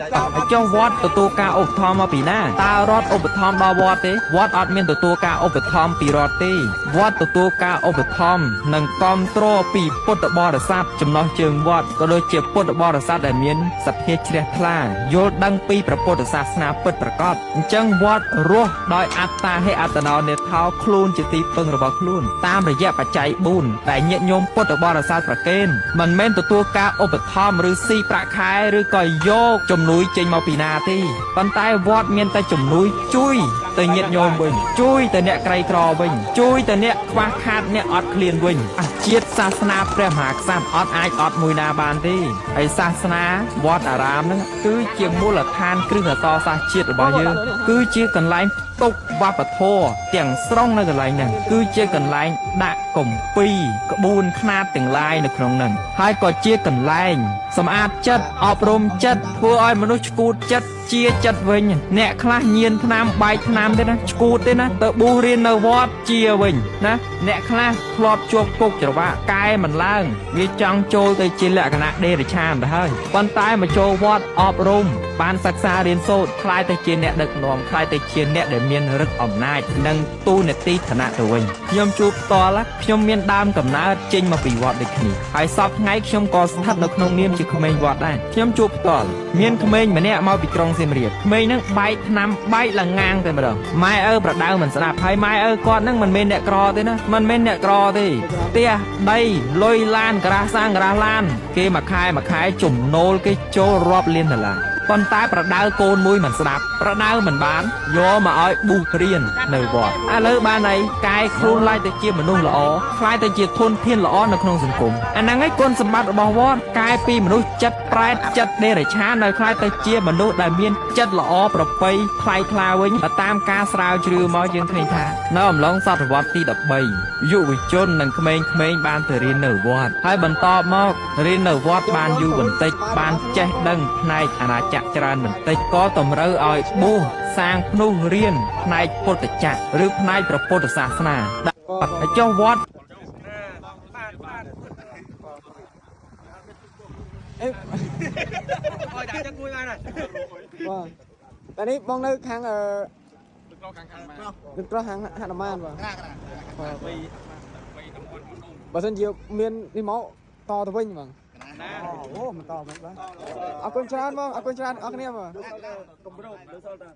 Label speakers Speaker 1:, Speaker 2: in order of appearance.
Speaker 1: ហើយចុះវត្តទទួលការឧបត្ថម្ភមកពីណាតើរដ្ឋឧបត្ថម្ភដល់វត្តទេវត្តអត់មានទទួលការឧបត្ថម្ភពីរដ្ឋទេវត្តទទួលការឧបត្ថម្ភនិងគ្រប់គ្រងពីពុទ្ធបរិស័ទចំណោះជើងវត្តក៏ដូចជាពុទ្ធបរិស័ទដែលមានសទ្ធាជ្រះថ្លាយល់ដឹងពីព្រះពុទ្ធសាសនាពិតប្រាកដអញ្ចឹងវត្តរស់ដោយអត្តាហេអត្តនោនេថោខ្លួនជាទីពឹងរបស់ខ្លួនតាមរយៈបច្ច័យ4ដែលញាតិញោមពុទ្ធបរិស័ទប្រគេនមិនមែនទទួលការឧបត្ថម្ភឬស៊ីប្រាក់ខែឬក៏យកជំនួយចេញមកពីណាទេប៉ុន្តែវត្តមានតែជំនួយជួយទៅញាតិញោមវិញជួយទៅអ្នកក្រីក្រវិញជួយទៅអ្នកខ្វះខាតអ្នកអត់ឃ្លានវិញអាជាតិសាសនាព្រះមហាក្សត្រអត់អាចអត់មួយណាបានទេហើយសាសនាវត្តអារាមហ្នឹងគឺជាមូលដ្ឋានគ្រឹះអក្សរសាស្ត្រជាតិរបស់យើងគឺជាកន្លែងផ្ទុកវប្បធម៌ទាំងស្រុងនៅកន្លែងហ្នឹងគឺជាកន្លែងដាក់គម្ពីរក្បួនខ្នាតទាំងឡាយនៅក្នុងហ្នឹងហើយក៏ជាកន្លែងសម្អាតចិត្តអប់រំចិត្តធ្វើឲ្យមនុស្សឆ្កួតចិត្តជាចិត្តវិញអ្នកខ្លះញៀនថ្នាំបែកថ្នាំទេណាឆ្កួតទេណាទៅបួសរៀននៅវត្តជាវិញណាអ្នកខ្លះធ្លាប់ជាប់គុកច្រវាក់កែមិនឡើងវាចង់ចូលទៅជាលក្ខណៈដេរឆានទៅហើយប៉ុន្តែមកចូលវត្តអប់រំបានសិក្សារៀនសូត្រក្លាយទៅជាអ្នកដឹកនាំក្លាយទៅជាអ្នកដែលមានឫទ្ធិអំណាចនិងទូនាទីឋានៈទៅវិញខ្ញុំជួបផ្ទាល់ខ្ញុំមានដើមកំណើតចេញមកពីវត្តដូចគ្នាហើយសពថ្ងៃខ្ញុំក៏ស្ថិតនៅក្នុងនាមជាក្មេងវត្តដែរខ្ញុំជួបផ្ទាល់មានក្មេងម្នាក់មកពីក្រុងសៀមរាបក្មេងហ្នឹងបែកថ្នាំបែកលងាងតែម្ដងម៉ែឪប្រដៅមិនស្ដាប់ហើយម៉ែឪគាត់ហ្នឹងមិនមែនអ្នកក្រទេណាមិនមែនអ្នកក្រទេផ្ទះដីលុយឡានក្រាស់សាងក្រាស់ឡានគេមួយខែមួយខែចំណូលគេចូលរាប់លានដុល្លារប៉ុន្តែប្រដៅកូនមួយមិនស្ដាប់ប្រដៅមិនបានយកមកឲ្យប៊ូសរៀននៅវត្តឥឡូវបានអីកែខ្លួនឡើងទៅជាមនុស្សល្អក្លាយទៅជាធនធានល្អនៅក្នុងសង្គមអាហ្នឹងឯងគុណសម្បត្តិរបស់វត្តកែពីមនុស្សចិត្តប្រែតចិត្តដេរឆាននៅក្លាយទៅជាមនុស្សដែលមានចិត្តល្អប្រពៃថ្លៃថ្លាវិញបើតាមការស្រាវជ្រាវមកយើងឃើញថានៅអំឡុងសតវត្សទី13យុវជននិងក្មេងៗបានទៅរៀននៅវត្តហើយបន្តមករៀននៅវត្តបានយូរបន្តិចបានចេះដឹងផ្នែកអាណាចក្រច្រើនបន្តិចក៏តម្រូវឲ្យបួសសាងភ្នោះរៀនផ្នែកពុទ្ធចក្រឬផ្នែកព្រះពុទ្ធសាសនាហើយចុះវត្ត
Speaker 2: អេបងតែនេះបងនៅខាងអឺទឹកក្រោះខាងហនុមានបងបាទបើសិនជាមាននេះមកតទៅវិញបងអូមិនតមិនបាទអរគុណច្រើនបងអរគុណច្រើនអរគ្នាបង
Speaker 3: គម្រោងលើសល់តា